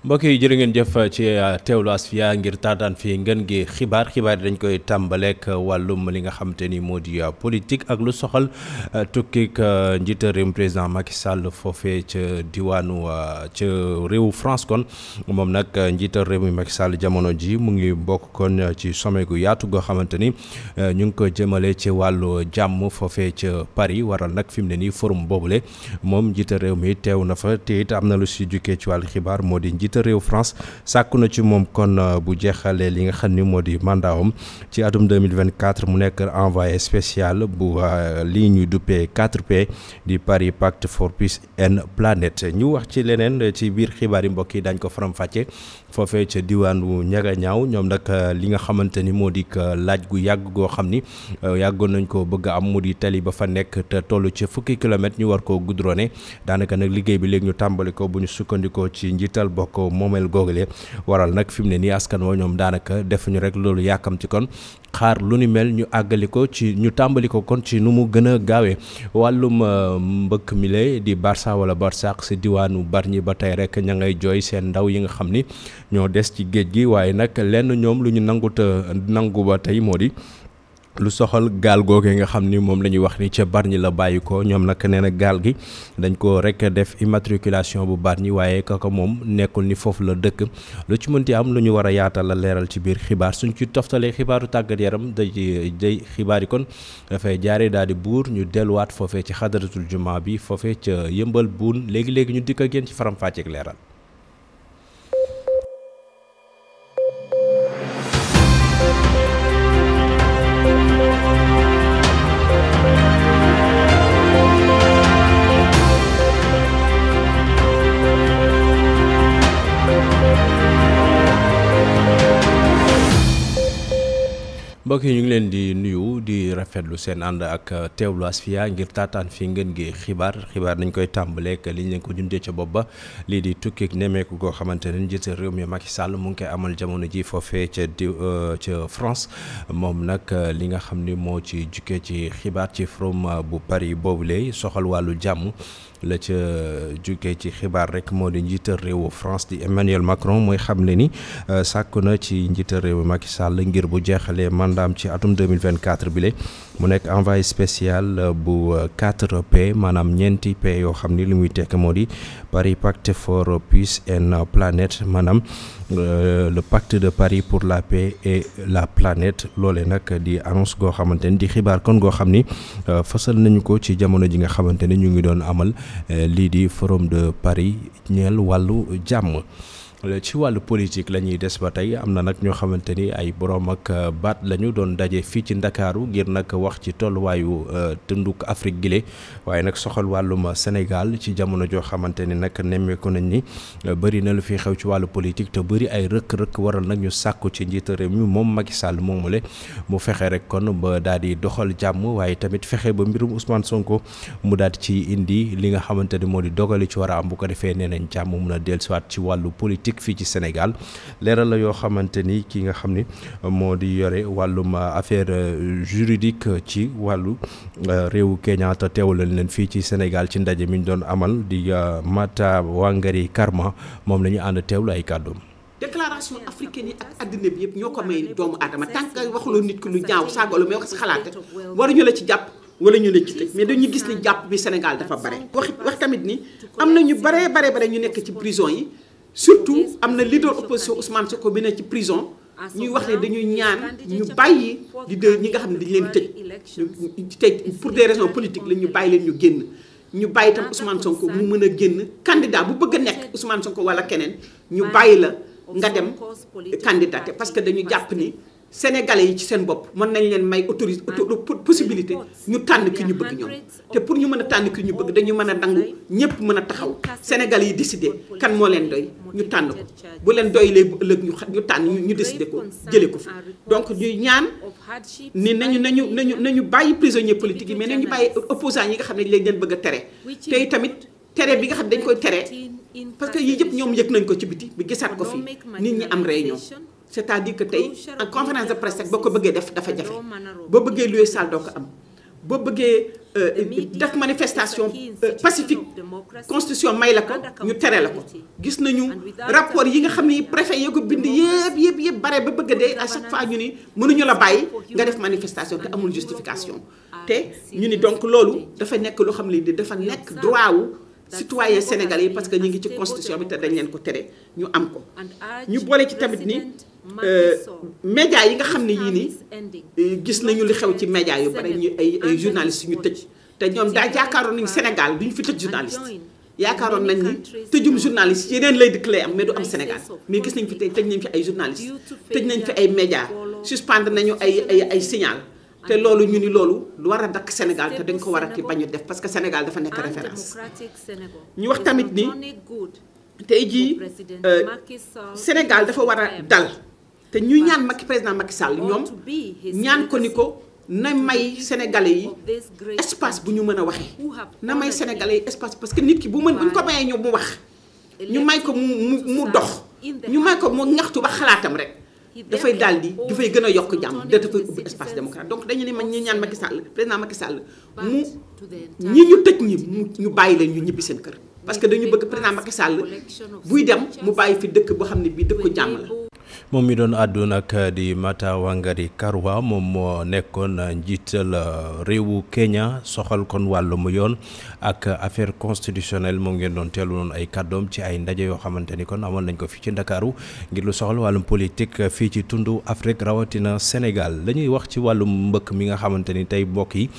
mbokk yi jërë ngeen jëf ci teewlu Asfiya ngir taataan fii ngeen gi xibaar dañ koy tàmbaleek wàllum li nga xamante ni moo di politique ak lu soxal tukkik njiital réew président Macky Sall foofee ca diwaanu ca réewu France kon moom nag njiital réew mi Macky Sall jamono ji mu ngi bokk kon ci sommet gu yaatu goo xamante ni ñu ngi ko jëmale ci wàllu jàmm foofee ca Paris waral nag fi mu ne nii forum boobule moom njiital réew mi teew na fa te it am na lu si jukkee ci wàllu xibaar moo di njiital réew France sàkku na ci moom kon bu jeexalee li nga xam ni moo di mandatam ci atum 2024 mu nekk envoyé spécial bu lii ñuy duppee 4P di Paris Pacte for Peace and Planet. ñu wax ci leneen ci biir xibaar yi mbokk yi dañ ko faram-fàcce foofee ca diwaanu Ñagañaaw ñoom nag li nga xamante ni moo di laaj gu yàgg goo xam ni yàggoon nañ ko bëgg am mu di tali ba fa nekk te toll ci fukki kilomètres ñu war koo goudronné daanaka nag liggéey bi léegi ñu tàmbali ko bu ñu sukkandikoo ci njiital bokk moomeel googale waral nag fi mu ne nii askan woo ñoom daanaka defuñu rek loolu yàkkam ci kon xaar lu ni mel ñu àggali ko ci ñu tàmbali ko kon ci nu mu gën a gaawee wàllum mbëkk mi lay di Barça wala Barsaq si diwaanu Bargny ba tey rek ña ngay jooy seen ndaw yi nga xam ni ñoo des ci géej gi waaye nag lenn ñoom lu ñu nangu ba tey moo di lu soxal gaal googee nga xam ni moom la ñuy wax ni ca Bargny la bàyyi ko ñoom nag nee na gaal gi dañ ko rek def immatriculation bu Bargny waaye kaka moom nekkul ni foofu la dëkk lu ci mënti am lu ñu war a yaatal la leeral ci biir xibaar suñ ci toftalee xibaaru tàggat yaram day xibaar yi kon dafay jaaree daal di buur ñu delluwaat foofee ci xadaratul juma bi foofee ca yëmbal buun léegi ñu dikk ak yéen ci faram-fàcceeg leeral. mbokk yi ñu ngi leen di nuyu di rafetlu seen ànd ak teewlu Asfiya ngir taataan fi ngeen gi xibaar nañ koy tàmbaleek li ñu leen ko jundee ca bopp ba lii di tukki nemmeeku goo xamante ne njiital réew mi Macky Sall mu ngi koy amal jamono ji foofee ca France moom nag li nga xam ni moo ci jukkee ci xibaar ci forum bu Paris boobule soxal wàllu jàmm la ca jukkee ci xibaar rek moo di njiital réewu France di Emmanuel Macron mooy xamle ni sàkku na ci njiital réew mi Macky Sall ngir bu jeexalee mandaam ci atum 2024 bi le mu nekk envoyé spécial bu 4P maanaam ñeenti P yoo xam ni li muy tekk moo di Paris Pacte for Peace and Planet maanaam le pacte de Paris pour la paix et la planète loole nag di annonce goo xamante ni di xibaar kon goo xam ni fësal nañu ko ci jamono ji nga xamante ne ñu ngi doon amal lii di forum de Paris ñeel wàllu jàmm. ci wàllu politique la ñuy des ba tey am na nag ñoo xamante ni ay borom ak baat la ñu doon daje fii ci Ndakaaru ngir nag wax ci tolluwaayu tunduk Afrique gile waaye nag soxal wàllum Sénégal ci jamono joo xamante ni nag nemmeeku nañ ni bëri na lu fi xew ci wàllu politique te bëri ay rëkk-rëkk waral nag ñu sàkku ci njiitu réew mi moom Macky Sall moomule mu fexe rek kon ba daal di doxal jàmm waaye tamit fexe ba mbirum Ousmane Sonko mu daal di ci indi li nga xamante ni moo di dogali ci war a am bu ko defee nee nañ jàmm mun a dellusiwaat ci wàllu politique fii ci Sénégal leeral la yoo xamante ni ki nga xam ni moo di yore wàllum affaire juridique ci wàllu réewu Kenya te teewal leen fii ci Sénégal ci ndaje mi ñu doon amal di Martha Wangari Karama moom la ñu ànd teewlu ay kàddoom. déclaration africaine yi ak addina bi yëpp ñoo ko may doomu aadama tant que waxuloo nit ki lu ñaaw saagalu mais wax sa xalaat waruñu la ci jàpp wala ñu la ci tëj mais dañu gis ni jàpp bi Sénégal dafa bare. wax tamit ni am na ñu bare ñu nekk ci prison yi. surtout am na leader opposition Ousmane Sonko bi ne ci prison ñuy wax ne dañuy ñaan ñu bàyyi leader ñi nga xam ne dañu leen tëj pour des raisons politiques la ñu bàyyi leen ñu génn ñu bàyyi itam Ousmane Sonko mu mën a génn candidat bu bëgg a nekk Ousmane Sonko wala keneen ñu bàyyi la nga dem candidat parce que dañu jàpp ni Sénégalais yi ci seen bopp mën nañ leen may possibilité ñu tànn ki ñu bëgg ñoom te pour ñu mën a tànn ki ñu bëgg dañu mën a nangu ñëpp mën a taxaw Sénégalais yi décider kan moo leen doy ñu tànn ko bu leen doylee bu ëllëg ñu tànn ñu décider ko jëlee ko fi donc ñuy ñaan ni nañu bàyyi prisonniers politiques yi mais nañu bàyyi opposants yi nga xam ne léegi leen bëgg a tere te tamit tere bi nga xam ne dañ koy tere parce que yii yëpp ñoom yëg nañ ko ci biti bi gisaat ko fi nit ñi am réunion c'est-à-dire que tey en conférence de presse rek boo ko bëggee def dafa jafe boo bëggee louer salle doo ko am boo bëggee def manifestation pacifique constitution may la ko ñu tere la ko. gis nañu rapport yi nga xam ni préfet yi ko bind yëpp bare ba bëgg a dee à chaque fois ñu ni mënuñu la bàyyi nga def manifestation te amul justification te ñu ni donc loolu dafa nekk loo xam ne dafa nekk droit wu citoyen sénégalais yi parce que ñu ngi ci constitution bi te dañ leen ko tere ñu am ko. ñu boole ci tamit ni média yi nga xam ne yii nii gis nañu li xew ci média yu bare ñu ay journalistes yu ñu tëj te ñoom daa yaakaaroon nañu Sénégal duñu fi tëj journaliste yaakaaroon nañ ni tëjum journaliste yeneen lay dëkk lay am mais du am Sénégal mais gis nañ fi tey tëj nañ fi ay journalistes tëj nañ fi ay médias suspendre nañu ay signal te loolu ñu ni loolu lu war a dakk Sénégal te dañ ko war a ki bañ a def parce que Sénégal dafa nekk référence. ñu wax tamit ni tey jii Sénégal dafa war a dal te ñuy ñaan président Macky Sall ñoom ñaan ko ni ko na may Sénégalais yi espace bu ñu mën a waxee na may Sénégalais yi espace parce que nit ki bu ñu ko mayee ñu mu wax ñu may ko mu dox ñu may ko mu ñaxtu ba xalaatam rek dafay daal di dafay gën a yokk jàmm dafay ubbi espace démocratique donc dañu ne man ñi ñaan Macky Sall président Macky Sall mu ñi ñu tëj ñi ñu bàyyi leen ñu ñibbi seen kër parce que dañu bëgg président Macky Sall buy dem mu bàyyi fi dëkk boo xam ne bii dëkku jàmm la. moom mi doon àddu nag di Martha Wangari Karua moom moo nekkoon njiital réewu Kenya soxal kon wàllum yoon ak affaire constitutionnelle moom ngeen doon teelu noonu ay kàddoom ci ay ndaje yoo xamante ni kon amoon nañ ko fii ci Ndakaaru ngir lu soxal wàllum politique fii ci tundu Afrique rawatina Sénégal lañuy wax ci wàllum mbëkk mi nga xamante ni tey mbokk yi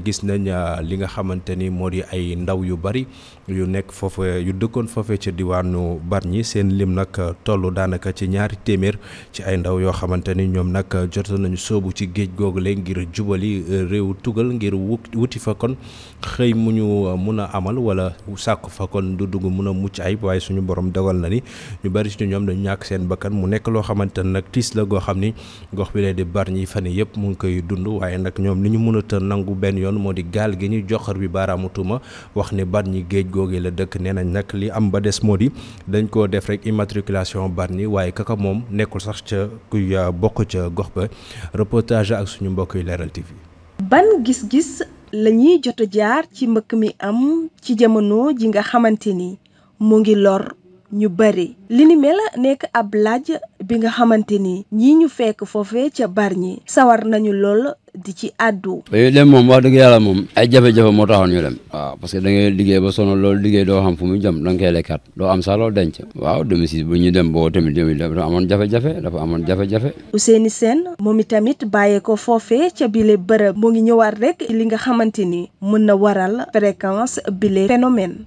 gis nañ li nga xamante ni moo di ay ndaw yu bari yu nekk foofu yu dëkkoon foofee ci diwaanu Bargny seen lim nag tollu daanaka ci ñaari téeméer ci ay ndaw yoo xamante ni ñoom nag jot nañu soobu ci géej googule ngir jubali réew tugal ngir wuti fa kon xëy mu ñu mun a amal wala sàkku fa kon du dugg mun a mucc ayib waaye suñu borom dogal na ni ñu bari ci ñoom dañu ñàkk seen bakkan mu nekk loo xamante ne nag tiis la goo xam ni gox bi lee di Bargny fan yëpp mu ngi koy dund waaye nag ñoom li ñu mën a të nangu benn yoon moo di gaal gi ñu joxar bi baaraamu tuuma wax ne Bargny géej googu la dëkk nee nañ nag li am ba des moo di dañ koo def rek immatriculation Bargny waaye kaka moom nekkul sax ca kuy bokk ca gox ba reportage ak suñu mbokk yi Leral TV. ban gis-gis la ñuy jot a jaar ci mbëkk mi am ci jamono ji nga xamante ni mu ngi lor ñu bari li ni mel nekk ab laaj bi nga xamante ni ñii ñu fekk foofee ca Bargny sawar nañu lool di ci àddu. yooyu dem moom wax dëgg yàlla moom ay jafe-jafe moo taxoon ñu dem. waaw parce que da ngay liggéey ba sonal loolu liggéey doo xam fu muy jëm da nga koy lekkat doo am sax loolu denc. waaw domicile bu ñu dem boo tamit dafa amoon jafe-jafe. Ousseynou Sène moom itamit bàyyee ko foofee ca bile bërëb mu ngi ñëwaat rek li nga xamante ni mën na waral fréquence bile phénomène.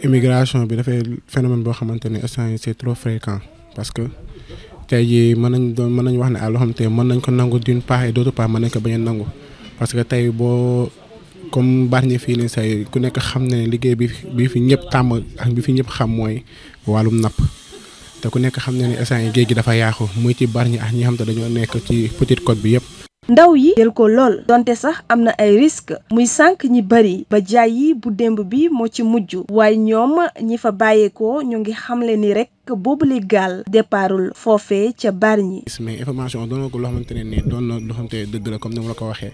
immigration bi dafay phénomène boo xamante ni instant yi c'est trop fréquent parce que tey jii mën nañ wax ne à loo xam te mën nañ ko nangu d'une part et d'autre part mën nañ ko bañ a nangu parce que tey boo comme Bargny fii nii say ku nekk xam ne liggéey bi fi ñëpp tàmm ak bi fi ñëpp xam mooy wàllum napp te ku nekk xam ne ni instant yi géej gi dafa yaaxu muy ci Bargny ak ñi xam te dañoo nekk ci Petite Côte bi yëpp. ndaw yi jël ko lool donte sax am na ay risque muy sànq ñi bari ba jaay yi bu démb bi moo ci mujj waaye ñoom ñi fa bàyyeekoo ñu ngi xamle ni rek boobu li gaal départul foofee ca Bargny. mais information doon na ko loo xamante ne nii doon na loo xamante ne dëgg la comme ni ma la ko waxee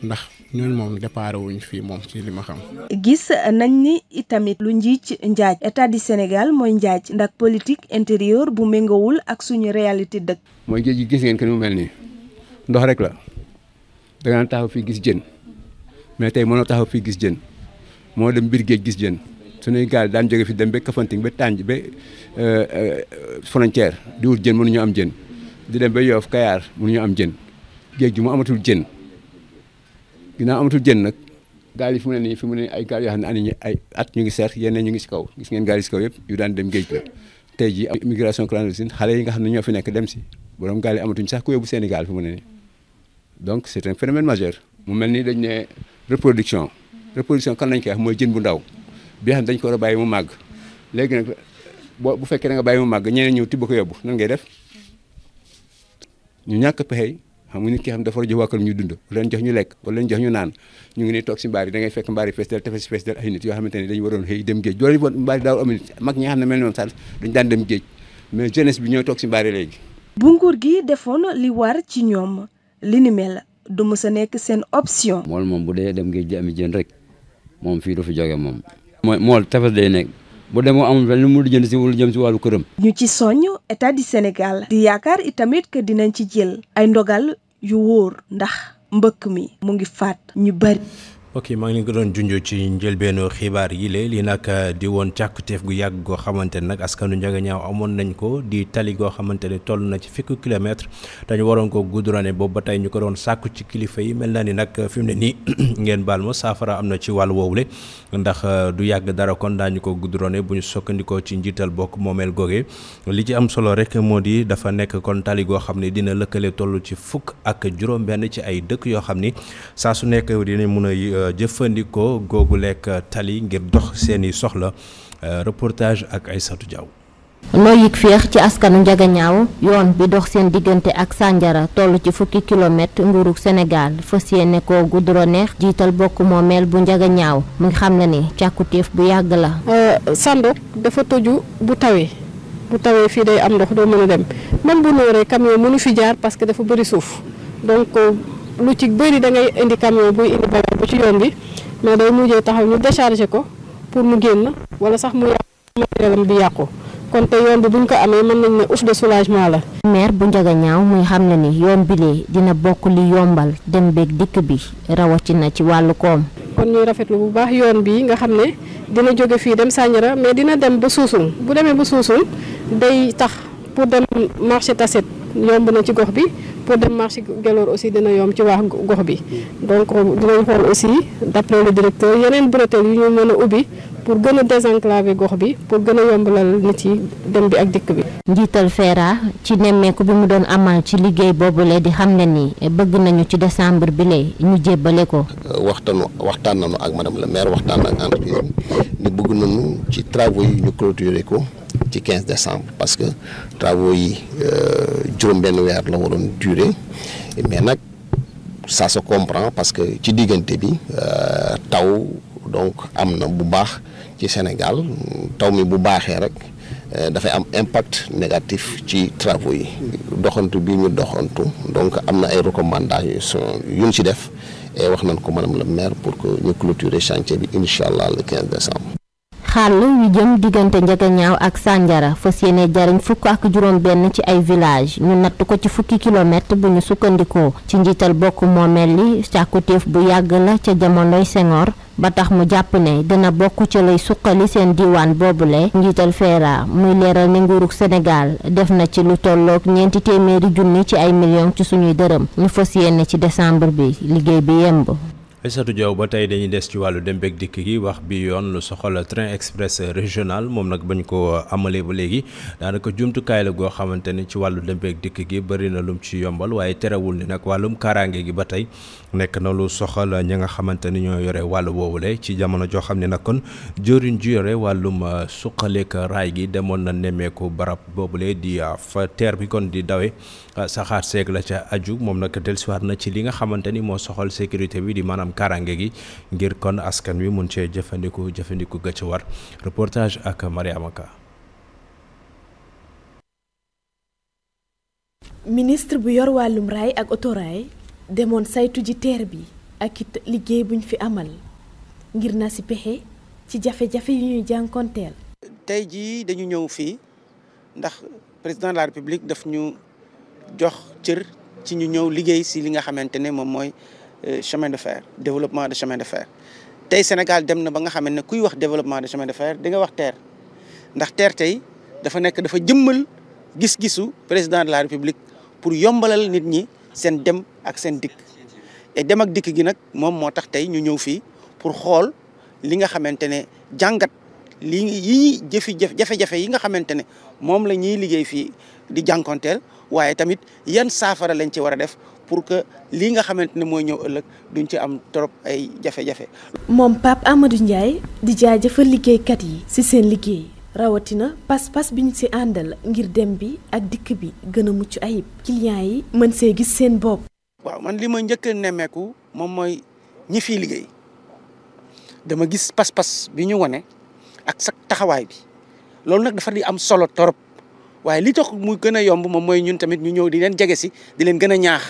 ndax ñooñu moom départ wuñ fii moom ci li ma xam. gis nañ ni itamit lu njiic njaaj état du Sénégal mooy njaaj ndax politique intérieure bu méngawul ak suñu réalité dëkk. mooy géej gi gis ngeen que ni mu mel nii ndox rek la. da nga taxaw fii gis jën mais tey mënoo taxaw fii gis jën moo dem biir géej gis jën suñuy gaal daan jóge fi dem ba Kafountine ba Tànj ba frontière di wut jën mënuñu am jën di dem ba Yoff Kayar mënuñu am jën géej gi mu amatul jën ginnaaw amatul jën nag gaal yi fi mu ne ay gaal yoo xam ne ay at ñu ngi seer yenn ñu ngi si kaw gis ngeen gaal yi si kaw yëpp yu daan dem géej la tey jii immigration clandestine xale yi nga xam ne ñoo fi nekk dem si borom gaal yi amatuñ sax ku yóbbu Sénégal fi mu ne nii donc c'est un phénomène majeur mu mel ni dañ ne reproduction kan lañ koy wax mooy jën bu ndaw bi xam dañ ko war a bàyyi mu màgg léegi nag bu fekkee da nga bàyyi mu màgg ñeneen ñëw tibb ko yóbbu nan ngay def ñu ñàkk pexe xam nga nit ki xam dafa war a jox waa kër ñu dund leen jox ñu lekk wala leen jox ñu naan ñu ngi nii toog si mbaar yi da ngay fekk mbaar yi fees del tefes fees del ay nit yoo xamante ne dañu waroon xëy dem géej loolu mbaar yi daaw am nit mag ñi nga xam ne mel noonu sax dañ daan dem géej mais jeunesse bi ñooy toog si mbaar yi léegi bu nguur gi defoon li war ci ñoom li ni mel du mës a nekk seen option. mool moom bu dee dem géej gi ami jën rek moom fii du fi jóge moom. mooy mool tefes day nekk bu demoo amul lu mu jënd si wala jëm si wàllu këram. ñu ci soññ état du Sénégal di yaakaar itamit que dinañ ci jël ay ndogal yu wóor ndax mbëkk mi mu ngi faat ñu bari. ok maa ngi leen ko doon junj ci njëlbeenu xibaar yi lii nag di woon càkkutéef gu yàgg goo xamante ne nag askanu Ndiaganiao amoon nañ ko di tali goo xamante ne toll na ci fukki kilomètre dañu waroon ko goudronné boobu ba tey ñu ko doon sàkku ci kilifa yi mel na ni nag fi mu ne nii ngeen baal ma saafara am na ci wàllu woowule ndax du yàgg dara kon daañu ko goudronné bu ñu sokkandikoo ci njiital bokk moomeel googee li ci am solo rek moo di dafa nekk kon tali goo xam ne dina lëkkale toll ci fukk ak juróom-benn ci ay dëkk yoo xam ni saa su nekk dina mun a jëfandikoo googu lekk tali ngir dox seeni soxla reportage ak Aïssatou Diaw. noo yëg féex ci askanu Ndiaganiao yoon bi dox seen diggante ak Sandiara toll ci fukki kilomètre nguurug Sénégal fas yéene ko goudronné jiital bokk moomeel bu Ndiaganiao mu ngi xam ne ni càkkutéef bu yàgg la. Sandok dafa toju bu tawee fii day am ndox doo mën a dem même bu nooree camion mënu fi jaar parce que dafa bëri suuf donc. lu ci bëri da ngay indi camion buy indi bagage bu ci yoon bi mais day mujjee taxaw ñu décharger ko pour mu génn wala sax mu yàqu matériel bi yàqu kon te yoon bi buñ ko amee mën nañ ne ouf de soulagement la. maire bu Ndiaganiao muy xam ne ni yoon bi lee dina bokk li yombal dem beeg dikk bi rawatina ci wàllu koom. kon ñuy rafetlu bu baax yoon bi nga xam ne dina jóge fii dem Sandiara mais dina dem ba Suusun bu demee ba Suusun day tax pour dem marché Tasset yomb na ci gox bi. pour dem marché Gelor aussi dina yomb ci wax gox bi donc dinañ xool aussi d'après le directeur yeneen bretelles yu ñu mën a ubbi pour gën a désenclaver gox bi pour gën a yombalal nit yi dem bi ak dikk bi. njiital FERA ci nemmeeku bi mu doon amal ci liggéey boobule di xam ne ni bëgg nañu ci décembre bi lay ñu jébbale ko. waxtaan nañu ak madame le maire waxtaan ak entreprise ni bëgg nañu ci travaux yi ñu clôturer ko ci 15 décembre parce que travaux yi juróom-benn weer la waroon durer mais nag ça se comprend parce que ci diggante bi taw donc am na bu baax ci Sénégal taw mi bu baaxee rek dafay am impact négatif ci travaux yi doxantu bi ñu doxantu donc am na ay recommandations yu ñu ci def et wax nañ ko madame le maire pour que ñu clôturer chantier bi incha allah le 15 décembre. xàll yu jëm diggante Ndiaganiao ak Sandiara fas yéene jariñ fukk ak juróom-benn ci ay village ñu natt ko ci fukki kilomètre bu ñu sukkandikoo ci njiital bokk moomeel li càkkutéef bu yàgg la ca jamonoy Senghor ba tax mu jàpp ne dina bokk ci lay suqali seen diiwaan boobule njiital FERA muy leeral ne nguurug Sénégal def na ci lu tolloog 400 junni ci ay millions ci suñuy dërëm ñu fas yéene ci décembre bi liggéey bi yemb. Aïssatou Diaw ba tey dañuy des ci wàllu dem beeg dikk gi wax bi yoon lu soxal train express régional moom nag bañ ko amalee ba léegi daanaka jumtukaay la goo xamante ni ci wàllu dem beeg dikk gi bëri na lum ci yombal waaye terewul ni nag wàllum kaaraange gi ba tey nekk na lu soxal ñi nga xamante ni ñoo yore wàllu woowule ci jamono joo xam ne nag kon jëriñ ju yore wàllum suqaleek raay gi demoon na nemmeeku barab boobule di fa teer bi kon di dawe saxaar seeg la ca aju moom nag dellusiwaat na ci li nga xamante ni moo soxal sécurité bi di maanaam kaaraange gi ngir kon askan wi mun cee jëfandiku ga ca war reportage ak Mariama Ka. ministre bu yor wàllum raay ak autoraay demoon saytu ji teer bi ak it liggéey buñ fi amal ngir na si pexe ci jafe-jafe yu ñuy jànkonteel. tey jii dañu ñëw fii ndax président de la république daf ñu jox cër ci ñu ñëw liggéey si li nga xamante ne moom mooy chemin de fer développement de chemin de fer tey Sénégal dem na ba nga xam ne kuy wax développement de chemin de fer di nga wax TER ndax TER tey dafa jëmmal gis-gisu président de la république pour yombalal nit ñi seen dem ak seen dikk et dem ak dikk gi nag moom moo tax tey ñu ñëw fii pour xool li nga xamante ne jàngat yi jafe-jafe yi nga xamante ne moom la ñuy liggéey fii di jànkonteel waaye tamit yan saafara lañ ci war a def pour que lii nga xamante ne mooy ñëw ëllëg duñ ci am trop ay jafe-jafe. moom Pape Amadou Ndiaye di jaajëfal liggéeykat yi ci seen liggéey rawatina pas-pas bi ñu ci àndal ngir dem bi ak dikk bi gën a mucc ayib clients yi mën see gis seen bopp. waaw man li ma njëkk a nemmeeku moom mooy ñi fiy liggéey dama gis pas-pas bi ñu wane ak sa taxawaay bi loolu nag dafa di am solo torop waaye li tax muy gën a yomb moom mooy ñun tamit ñu ñëw di leen jege si di leen gën a ñaax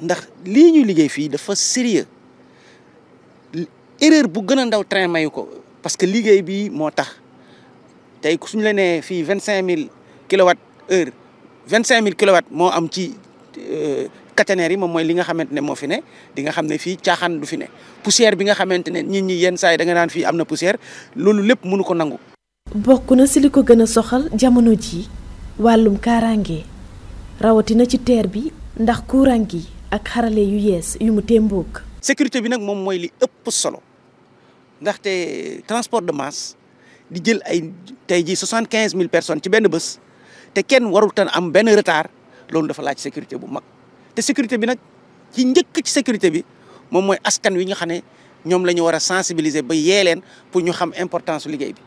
ndax lii ñu liggéey fii dafa sérieux erreur bu gën a ndaw train mayu ko parce que liggéey bi moo tax tey suñu la nee fii 25000 kilowatt heure 25000 kilowatt moo am ci caténaires yi moom mooy li nga xamante ne moo fi ne di nga xam ne fii caaxaan du fi ne poussière bi nga xamante ne nit ñi yenn saa yi da nga naan fii am na poussière loolu lépp mënu ko nangu. bokk na si li ko gën a soxal jamono ji wàllum kaaraange rawatina ci teer bi ndax courant gi ak xarale yu yees yu mu témboog. sécurité bi nag moom mooy li ëpp solo ndaxte transport de masse di jël ay tey ji 75000 personnes ci benn bés te kenn warul tan am benn retard loolu dafa laaj sécurité bu mag te sécurité bi nag ci njëkk ci sécurité bi moom mooy askan wi nga xam ne ñoom la ñu war a sensibiliser ba yee leen pour ñu xam importance su liggéey bi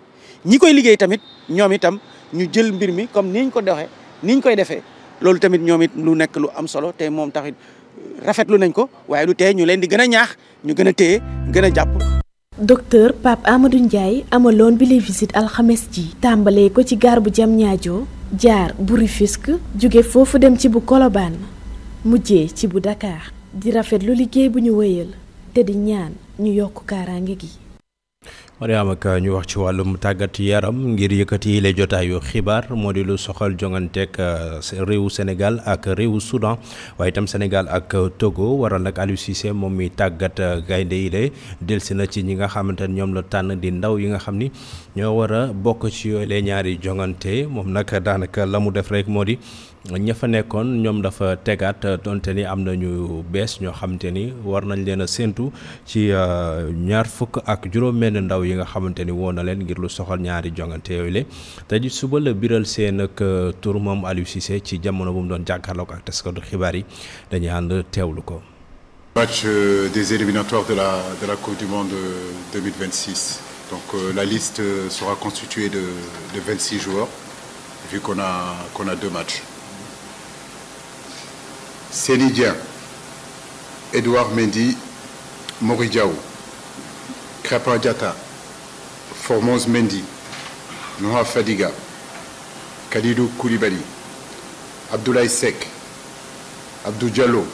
ñi koy liggéey tamit ñoom itam ñu jël mbir mi comme niñ ko doxee niñ koy defee loolu tamit ñoom it lu nekk lu am solo te moom taxit rafetlu nañ ko waaye du tee ñu leen di gën a ñaax ñu gën a téye gën a jàpp. docteur Pape Amadou Ndiaye amaloon bi les visite alxames ji tàmbalee ko ci gaar bu Diamniadio jaar bu Rufisque jóge foofu dem ci bu Colobane mujjee ci bu Dakar di rafetlu liggéey bu ñu wéyal te di ñaan ñu yokk kaaraange gi. Mariama Ka ñu wax ci wàllum tàggat yaram ngir yëkkati le jotaayu xibaar moo di lu soxal jonganteeg réewu Sénégal ak réewu Soudan waaye itam Sénégal ak Togo waral nag Aliou Cissé moom mi tàggat gaynde yi de delsi na ci ñi nga xamante ne ñoom la tànn di ndaw yi nga xam ni ñoo war a bokk ci yooyu les ñaari jongante moom nag daanaka la mu def rek moo di ña fa nekkoon ñoom dafa tegaat donte ni am nañu bees ñoo xamante ni war nañ leen a séentu ci ñaar fukk ak juróom-benn ndaw yi nga xamante ni woo na leen ngir lu soxal ñaari jongante yooyu le te di suba la biral seen ak tur moom Aliou Cissé ci jamono bu mu doon jàkkaarloog ak taskatu xibaar yi dañuy ànd teewlu ko. Match des éliminatoires de la Coupe du Monde 2026. Donc la liste sera constituée de 26 joueurs vu qu'on a 2 matchs. Seny Dieng, Edouard Mendy, Mori Diaw, Krépin Diatta, Formose Mendy, Noah Fadiga, Kalidou Koulibaly, Abdoulaye Seck, Abdou Diallo,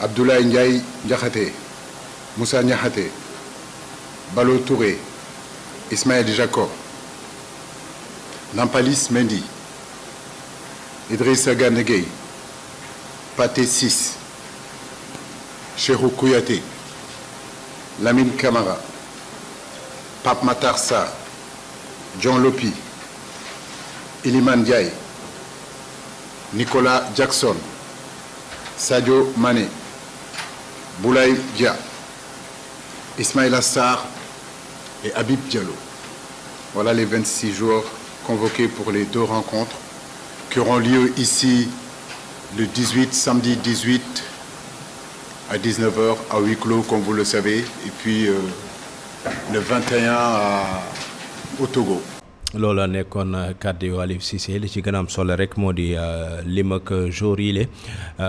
Abdoulaye Ndiaye Diakhaté, Moussa Niakhaté, Balo Touré, Ismaël Jacob, Nampalis Mendy, Idrissa Gana Gueye, Pathé Ciss, Cheikhou Kouyaté, Lamine Camara, Pape Matar Sarr, John Lopi, Iliman Ndiaye, Nicolas Jackson, Sadio Mané, Boulaye Dia, Ismaïla Sarr et Habib Diallo. Voilà les 26 joueurs convoqués pour les 2 rencontres qui auront lieu ici le 18, samedi 18 à 19h à huis clos comme vous le savez et puis le 21 au Togo. loola nekkoon kàddu yu Aliou Cissé li ci gën a am solo rek moo di lim ak jour yi le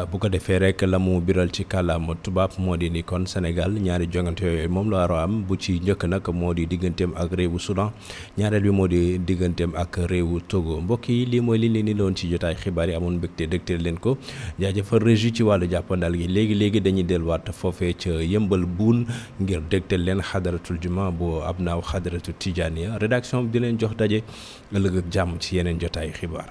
bu ko defee rek la mu biral ci kàllaama tubaab moo di ni kon Sénégal ñaari jongante yooyu moom la war a am bu ci njëkk nag moo di digganteem ak réewu Soudan ñaareel bi moo di digganteem ak réewu Togo mbokk yi lii mooy li leen ni loon ci jotaay xibaar yi amoon mbégte dégteel leen ko jaajëfal régie ci wàllu jàppandal gi léegi dañuy delluwaat foofee ca yëmbal buun ngir dégteel leen xadaratul juma bu Abnaaw xadaratul Tijaaniya rédaction bi di leen jox daje ëllëg ak jàmm ci yeneen jotaay xibaar